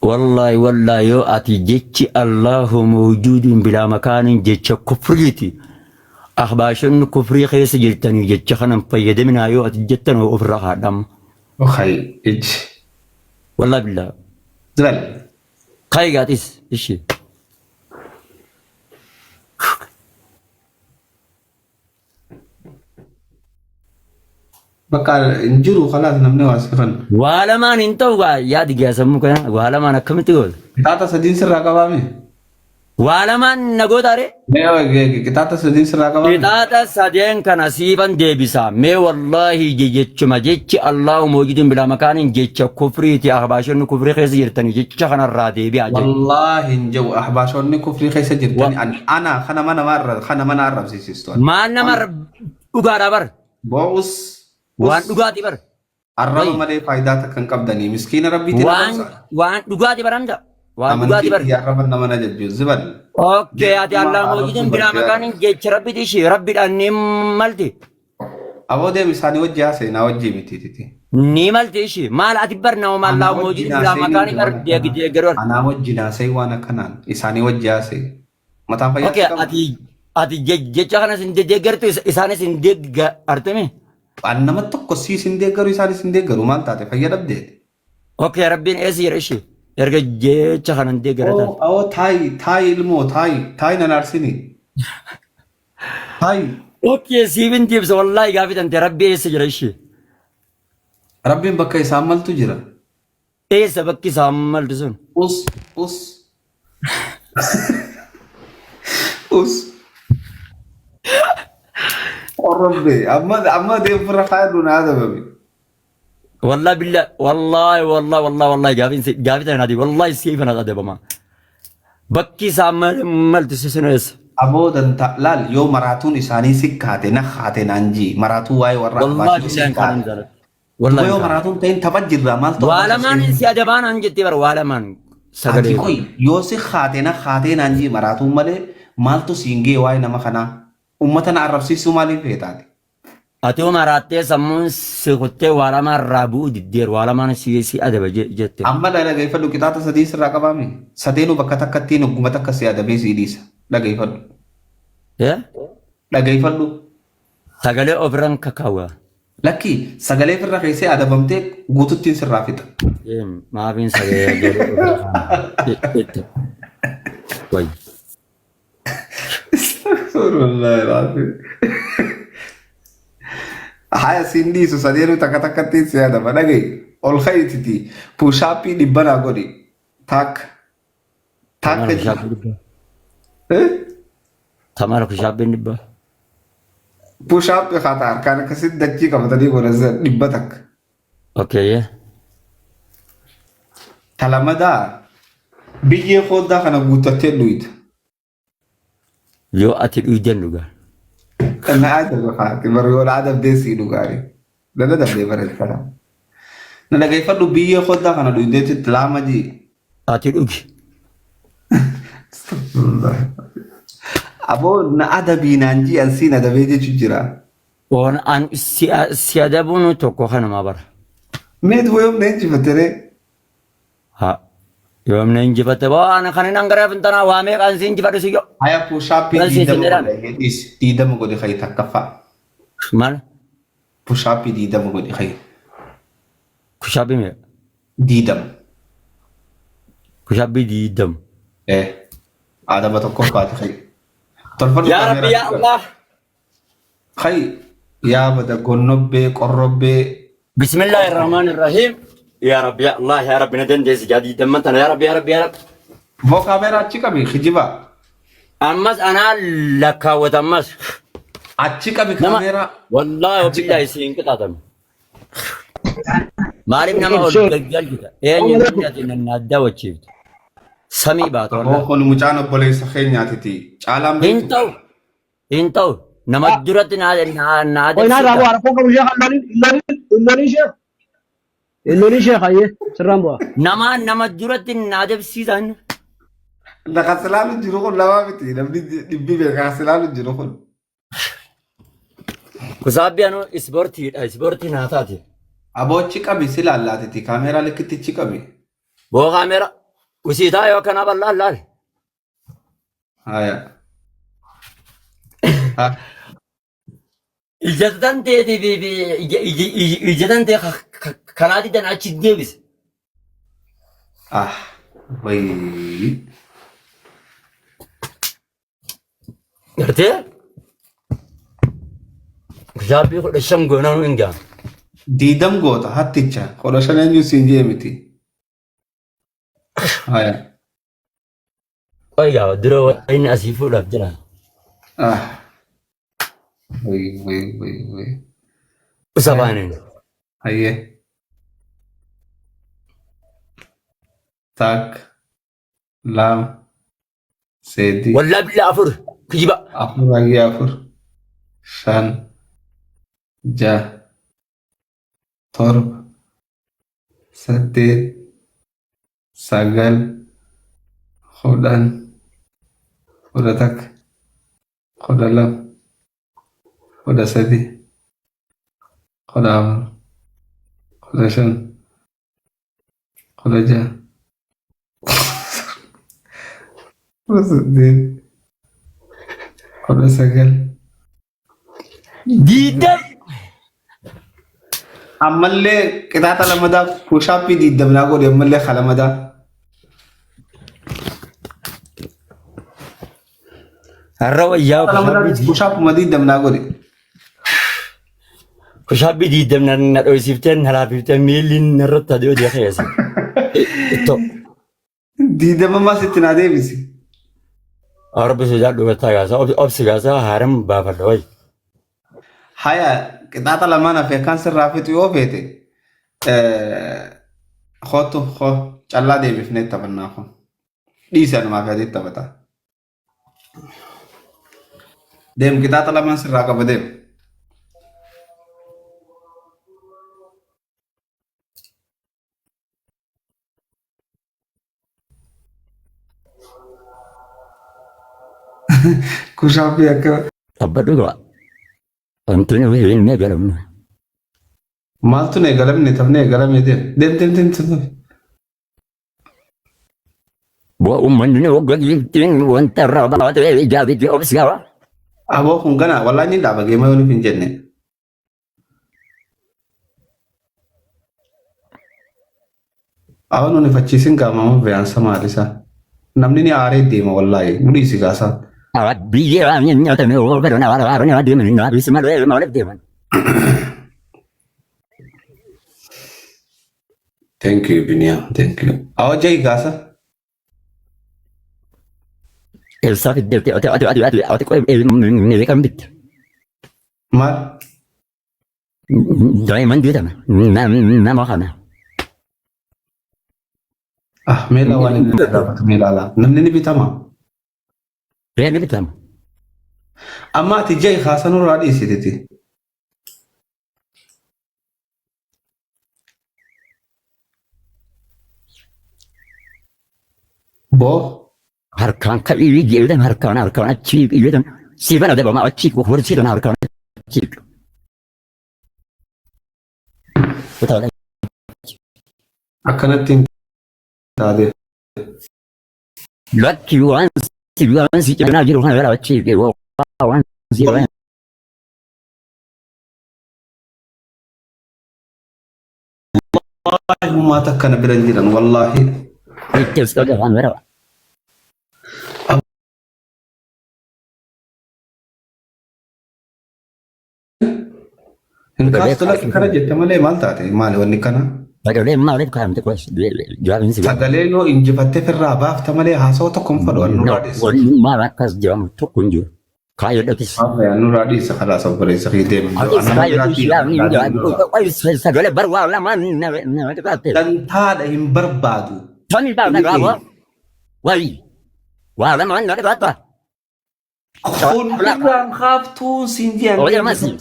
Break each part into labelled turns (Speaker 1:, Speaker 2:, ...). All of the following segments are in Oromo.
Speaker 1: Wallaahi wallaahi yoo ati jechi Allahu mawjuudun bilaa makaaniin jecha kufriiti. Ahbaashonni kufrii keessa jirtanii jecha kana hin fayyadaminaa yoo ati jettan ofirraa kaadhama.
Speaker 2: Khay ij.
Speaker 1: Wallaahi billaa.
Speaker 2: Zibal.
Speaker 1: Kayi gaatis ishi.
Speaker 2: Bakka hin jiru kalaas namni waa si kan.
Speaker 1: Waa lamaan hin ta'u gaa yaadi gaa sammuu kana waa lamaan akkamitti goota?
Speaker 2: Qixaaxa sadiin sirraa qabaame.
Speaker 1: Waa lamaan na goota ree?
Speaker 2: Mee qixaaxa sadiin sirraa qabaame.
Speaker 1: Qixaaxa sadeen kana siifan deebisa. Mee wallaahi jechuma jechi Allahu mawjudun bilaa makaaniin jecha kufriiti ahbaashonni kufrii keessa jirtanii jecha kanarraa deebi'aa jecha.
Speaker 2: Wallaahi hin jiru ahbaashonni kufrii keessa jirtani ani ana kana mana kana mana arrabsiisistu.
Speaker 1: Maal nama dhugaadhaa bar?
Speaker 2: Bo'us
Speaker 1: Waan dhugaati bar.
Speaker 2: Arraba
Speaker 1: Wayi.
Speaker 2: malee faayidaa takka hin qabdanii miskiina rabbiitiin
Speaker 1: Waan
Speaker 2: arrabsa.
Speaker 1: waan dhugaati bar hamza. Waan dhugaati
Speaker 2: Amantii
Speaker 1: bar.
Speaker 2: kiyya arraba nama na jajju zibal.
Speaker 1: Okay, ati
Speaker 2: Jechumaa
Speaker 1: Allah
Speaker 2: arrabsuu
Speaker 1: mawjudun bilaa
Speaker 2: bartee
Speaker 1: makaaniin jecha rabbiiti ishee rabbiidhaan ni malti.
Speaker 2: Aboo deem isaanii wajji haasa'e naa wajjii miti titi.
Speaker 1: Ni malti ishee maal ati bar nama
Speaker 2: Anaa
Speaker 1: Allah
Speaker 2: wajjin
Speaker 1: mawjudun bilaa
Speaker 2: haasa'e
Speaker 1: makaanii bar deeggaruu.
Speaker 2: Anaa wajjin haasa'e waan akkanaan isaanii wajji haasa'e. Mataan fayyaa
Speaker 1: Okay,
Speaker 2: si qaba.
Speaker 1: ati ati jecha kanas hin deeggartu isaanis hin deeggartame.
Speaker 2: An nama tokko siis hin deeggaru isaanis hin deeggaru maal taate fayya dhabdee.
Speaker 1: Okay, rabbiin eessa jira ishee? Erga jecha kana hin deeggaratan.
Speaker 2: Oo oo taayi taayi ilmoo taayi taayi nan aarsini. Taayi.
Speaker 1: Okay, siif hin deebisa wallaahi gaafii tante rabbi eessa jira ishee?
Speaker 2: Rabbiin bakka isaan maltu jira.
Speaker 1: Eessa bakki isaan maltu sun?
Speaker 2: Us us. Us. Qorrobbe amma amma deemfirra kaayadhu na adabame.
Speaker 1: Wallahi billah wallahi wallahi wallahi wallahi gaafiin gaafii tana naati wallahi siif na adabama. Bakki isaan maltu sun eessa?
Speaker 2: Aboo danta laal yoo maraatuun isaanii si kaate na kaate naan jii maraatuu waa'ee warra
Speaker 1: Wallahi
Speaker 2: ahbaashii si
Speaker 1: billahi
Speaker 2: kaate.
Speaker 1: kanan jaalladha.
Speaker 2: Duba
Speaker 1: Wallahi
Speaker 2: yoo
Speaker 1: kanan.
Speaker 2: maraatuun ta'in tapha jirra maaltu
Speaker 1: Waa
Speaker 2: abbaa
Speaker 1: lamaan si adabaan an jettee bara waa lamaan
Speaker 2: Ati
Speaker 1: sagalee.
Speaker 2: qoy yoo si kaate na kaatee naan jii maraatuun malee maaltu siin gee waa'ee nama kanaa ummata na arrabsiisuu maaliif feetaati?
Speaker 1: Ati yoo maraattee sammuun si kuttee waa lamaan irraa bu'uu diddeer waa lamaan si si adaba jette.
Speaker 2: Amma la dhaggeeffadhu qixaaxa sadii sirraa qabaame sadeenuu bakka takkattiin hogguma takka si adabee si dhiisa dhaggeeffadhu
Speaker 1: Eh?
Speaker 2: dhaggeeffadhu.
Speaker 1: Sagalee ofirran kakaawwa.
Speaker 2: Lakki sagalee ofirra keessee adabamtee guututtiin sirraa fixa.
Speaker 1: Deem maafiin sagalee jedhu ofirra jette. Wayi.
Speaker 2: Wallahi laafi. Haya siin dhiisu sadeenuu takka takkattiin si adaba dhaga'i ol ka'ititi puushaappii dhibbanaa godhi taakka
Speaker 1: Tamara
Speaker 2: taakka
Speaker 1: kushaabbii dhibbaa.
Speaker 2: Eh?
Speaker 1: Tamara kushaabbiin dhibbaa.
Speaker 2: Puushaappii haata harkaan akkasitti dachii qabatanii godhan san 100.
Speaker 1: Okay.
Speaker 2: Talamadaa biyyee qooddaa kana guuttattee dhuyita.
Speaker 1: Yoo ati dhuydan dhugaa.
Speaker 2: Na adaba haati bara yoo na adabdee sii dhugaani. Na adabdee bara kana. Na dhageeffadhu biyyee qooddaa kana dhuydeetti laama jii.
Speaker 1: Ati dhugi.
Speaker 2: Aboo na adabii naan jii an siin adabee jechu jira.
Speaker 1: Oon an si si adabuun tokko kanuma bara.
Speaker 2: Mee duba yoom na injifatte ree?
Speaker 1: Ha. Yoom na injifatte boo ana kan hin hangareef hin tanaa waa meeqaan si injifadhu si yoo.
Speaker 2: Haya puushaappii
Speaker 1: Maal
Speaker 2: 20
Speaker 1: jedhaan?
Speaker 2: godhe dhiisi 20 godhe kayi takkaffaa.
Speaker 1: Maal?
Speaker 2: Puushaappii 20 godhe kayi
Speaker 1: Puushaappii meeqa?
Speaker 2: 20.
Speaker 1: Puushaappii 20.
Speaker 2: Eh adaba tokkoffaati kayi. Tolfadhu
Speaker 1: Yaa Rabbi
Speaker 2: kaameeraa
Speaker 1: yaa Allah.
Speaker 2: Kayi yaa bada gonnobbee qorrobbee.
Speaker 1: Bismillaahi Rahmaani Rahiim. Yaa Rabbi yaa Allah yaa Rabbi na dandeessi jaa diidamman tana yaa Rabbi yaa Rabbi yaa Rabbi.
Speaker 2: Boo kaameeraa achi qabi kijiba.
Speaker 1: Ammas anaa lakkaawwata ammas.
Speaker 2: Achi qabi
Speaker 1: Nama
Speaker 2: kaameeraa.
Speaker 1: wallaahi
Speaker 2: Achi
Speaker 1: wabillaahi
Speaker 2: qabi.
Speaker 1: si hin qixaatame. Maaliif nama ol gaggalchita? Eenyu namni ati na daawwachiiftu? Samii baata
Speaker 2: Aboo
Speaker 1: wallaahi.
Speaker 2: kun mucaan obboleessa keenyaatiti. Caalaan
Speaker 1: Hin
Speaker 2: beektu.
Speaker 1: ta'u. Hin ta'u. Nama duratti na na na
Speaker 3: Qoy naa
Speaker 1: adabsiita.
Speaker 3: bu'aa rakkoo qabu sheekh illolin illolin illolin sheekh illolin sheekh ayyee sirraan bu'aa.
Speaker 1: Nama nama duratti na adabsiisa inni.
Speaker 2: Na kasilaalu jiru kun lamaa miti. Namni dhibbi beeka kasilaalu jiru kun.
Speaker 1: Kusaabbi anuu ispoortiidha. Ispoortii naa taate.
Speaker 2: Aboo achi qabi si laallaatiti. Kaameeraa likkitti achi qabi.
Speaker 1: Boo kaameera. Usii taa'ee akkanaa bal'aan laal.
Speaker 2: Haya. Ha.
Speaker 1: Ija tan teetii fi ija tan tee karaa didan achi deebise.
Speaker 2: Ah. Wayii.
Speaker 1: Gartee? Kitaabbii 15 goonaan hin ga'a.
Speaker 2: Diidam goota hatticha. 15 eenyu siin jee miti. Haya.
Speaker 1: Qoy gaa dura inni asii fuudhaaf jira.
Speaker 2: Ah. Wayii wayii wayii wayii.
Speaker 1: Isa baaneen.
Speaker 2: Hayyee. Takka. Lama. Sadii.
Speaker 1: Wallaa billaa afur kijiba.
Speaker 2: Afur hayyee afur. Shan. Jaha. Torba. Saddeet. Sagal. 10. 11. 12. 13. 14. 15. 16. 18. 19.
Speaker 1: Diidam.
Speaker 2: Ammallee qixaaxa lamadaa push-upii diiddamnaa godhe ammallee kalamadaa.
Speaker 1: Har'a wayyaa
Speaker 2: Push-upuma diiddamnaa godhe.
Speaker 1: Push-upii diidam na dhoysiftee na laafiftee miilli narratti adii odii keessa. Ittoo.
Speaker 2: Diidama mas itti naa deebisi.
Speaker 1: Rabbi sodaadhu gataa gaasa obsi gaasa haaram baafadha wayi.
Speaker 2: Haya qixaaxa lamaan hafe kan sirraa fixu yoo feete kootu koo callaa deebifnee taphannaa kun. Dhiisi anumaa fi adii taphata. Deem qixaaxa lamaan sirraa qaba deem. Push-upii akka
Speaker 1: Dhabbadhu ga'a. Wanti nuyi hin eegalamne.
Speaker 2: Maaltu na eegalamne taphni eegalame deem. Deem deem deem deem.
Speaker 1: Bu'aa uummanni waggaa wanta irraa baate ijaabitti obsi qaba.
Speaker 2: Aboo kun gana wallaahi ni dhaaba geema yoo hin jenne. Aboo nun ifachiisin qaamama beeyansa maalisa. Namni ni aaree deema wallaahi nu dhiisi gaasaa.
Speaker 1: Biyya waan nyaatame oo fedhan waan waan deeman naafis malee maaliif deeman.
Speaker 2: Thank you Biniam, thank you. Awwa jahi gaasa.
Speaker 1: Eessaa fiddeetti ati ati ati ati ati qoy kan bitte.
Speaker 2: Maal?
Speaker 1: Daa'imman jedhama nama kana.
Speaker 2: Ah meelaa waan inni gaafatu meelaa laa. Namni ni bitama.
Speaker 1: Re'ee ni bitama.
Speaker 2: Amma ati jahi kaasa nurraa dhiisititi. Boo.
Speaker 1: Harkaan ka'ii jedhan harkaan harkaan achi jedhan siifan adabama achi horsiisan harkaan achi.
Speaker 2: Akkanatti hin taate.
Speaker 1: Lakki waan si waan si cinaa jiru kana gara achi waan si waan.
Speaker 2: Wallaahi humaata akkana bira hin jiran wallaahi.
Speaker 1: Itti waan bara.
Speaker 2: Hin kaastu lakki kana jette malee maal taate maali wanni kana?
Speaker 1: Sagalee maaliif kaa'amte qoos jawaabin si
Speaker 2: Sagalee yoo injifattee firraa baafta malee haasawaa tokko hin fadhu nurraa dhiisa.
Speaker 1: Wanni maal akkas jedhamu tokko hin jiru. Kaayyoo dhaqis.
Speaker 2: Nurraa dhiisa kalaas obboleessa kee deema.
Speaker 1: Sagalee bar waa lamaan nama dhiqaatte.
Speaker 2: Dantaadha hin barbaadu.
Speaker 1: Tony baa na gaafo. Wayi. Waa lamaan na dhiqaatta.
Speaker 2: Kun birraan kaaftuun siin jedhan.
Speaker 1: Oye, masi.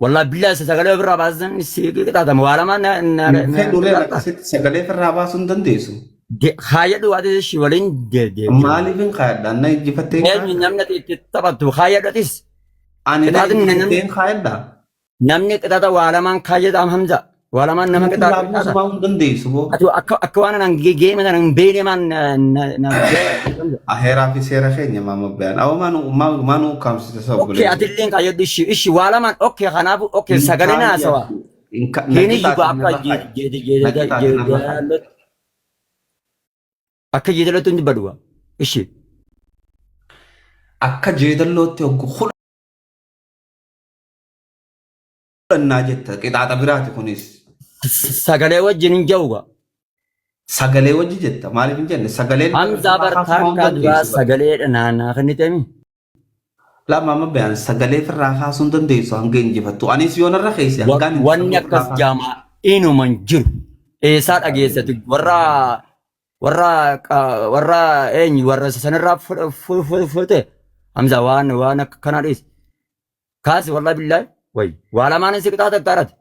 Speaker 1: Wallah billah sagalee ofirraa baasan si qixaatama waa lamaan na
Speaker 2: Hin fedhu ree akkasitti sagalee ofirraa baasuu hin dandeessu.
Speaker 1: Kaayyadhu waati si waliin deebi'u.
Speaker 2: Maaliif hin kaayadha? Na injifattee hin
Speaker 1: Eenyu
Speaker 2: kaayadha?
Speaker 1: namni itti taphattu kaayyadhatis.
Speaker 2: Ani na
Speaker 1: Qixaaxni
Speaker 2: injifattee hin kaayadha?
Speaker 1: Namni qixaata waa lamaan kaayyadhaam Hamza. Waa lamaan nama
Speaker 2: Ofirraa
Speaker 1: qixaaxa.
Speaker 2: buusu maa hin dandeessu boo.
Speaker 1: Ati akka waan anaan geema sana hin beekne maan na.
Speaker 2: Aheeraa fi seera keenya maama bayaan. Awwa maanu maanu ukkaamsite isa
Speaker 1: Okkee
Speaker 2: obboleessa.
Speaker 1: ati illee kaayyadhu ishii ishii waa lamaan okkee kanaafuu okkee
Speaker 2: Hin
Speaker 1: sagalee naasawa.
Speaker 2: kaayyadhu. Na
Speaker 1: Hin iyyu
Speaker 2: qixaaxi
Speaker 1: akka
Speaker 2: narra kaayi. Na qixaaxi narra kaayi.
Speaker 1: Akka jeedalootti hin dubbadhu ishii.
Speaker 2: Akka jeedallootti hoggu kudhannaa jetta qixaaxa biraati kunis.
Speaker 1: Sagalee wajjin hin ja'u gaa.
Speaker 2: Sagalee wajji jetta maaliif hin jenne sagaleen
Speaker 1: Hamzaa bar
Speaker 2: ofirraa kaasuu hin
Speaker 1: takkaa duraa
Speaker 2: dandeessu.
Speaker 1: sagaleedha naannaa kennitemi.
Speaker 2: Lama amma bayaan sagalee ofirraa kaasuu hin dandeessu hanga injifattu. Anis yoo narra keesse hangaan
Speaker 1: Wanni
Speaker 2: injifadhu ofirraa
Speaker 1: akkas
Speaker 2: kaasuu.
Speaker 1: jaamaa inuma hin jiru. Eessaa dhageessati warra warra warra eenyu warra sanirraa fudhate Hamzaa waan akka kanaa dhiisi. Kaasi wallahi billahi wayi waa lamaan si qixaaxa taarati.